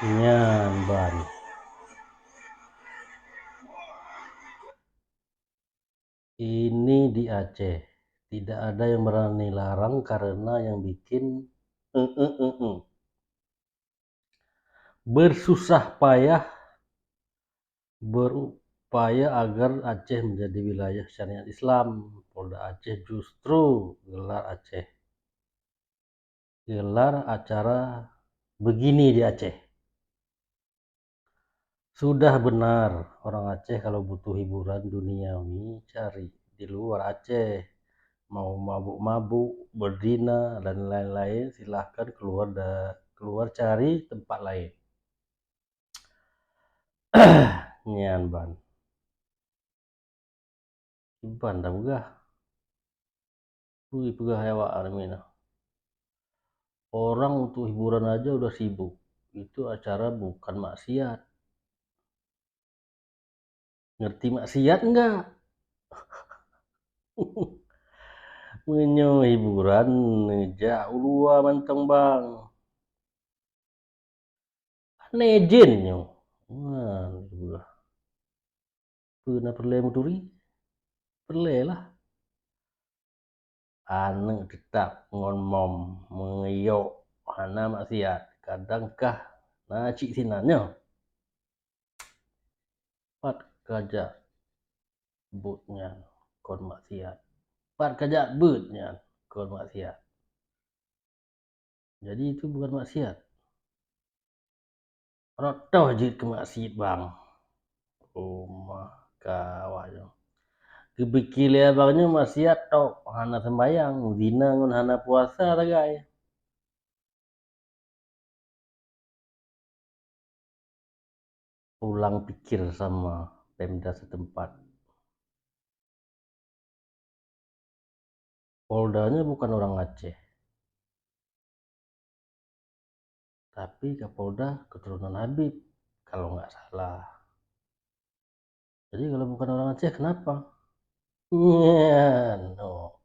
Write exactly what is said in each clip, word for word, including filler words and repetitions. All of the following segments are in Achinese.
Nyan ban. Ini di Aceh. Tidak ada yang berani larang karena yang bikin, eh, eh, eh, eh. Bersusah payah berupaya agar Aceh menjadi wilayah syariat Islam. Polda Aceh justru gelar Aceh. Gelar acara begini di Aceh. Sudah benar, orang Aceh kalau butuh hiburan duniawi, cari di luar Aceh. Mau mabuk-mabuk, berdina, dan lain-lain, silahkan keluar da-, keluar cari tempat lain. Nyan ban. Kiban tapeugah. Peue peugah awak ramé na. Orang untuk hiburan aja udah sibuk. Itu acara bukan maksiat. Ngerti maksiat enggak? Meunyoe hiburan, neujak u luwa mantong bang. Hana izin nyoe. Wah, peue na peureulée meuturi? Peureulée lah. Aneuk teutab ngon mom meungeuyok hana maksiat, kadang kah na cit sinan nyoe. Pat kajak buet nyan kon maksiat. Pat kajak beuet nyan kon maksiat. Jadi itu bukan maksiat. Rot toh jeuet keu maksiat bang. Uma kawa nyoe. Geupike lé abang nyoe maksiat tok, hana sembayang, zina ngon hana puasa sagai. Pulang pikir sama Pemda setempat. Polda nyoe bukan orang Aceh. Tapi Kapolda keturunan Habib, kalau nggak salah. Jadi kalau bukan orang Aceh, kenapa? Nyan, oh.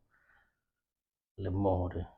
Lemoh deh.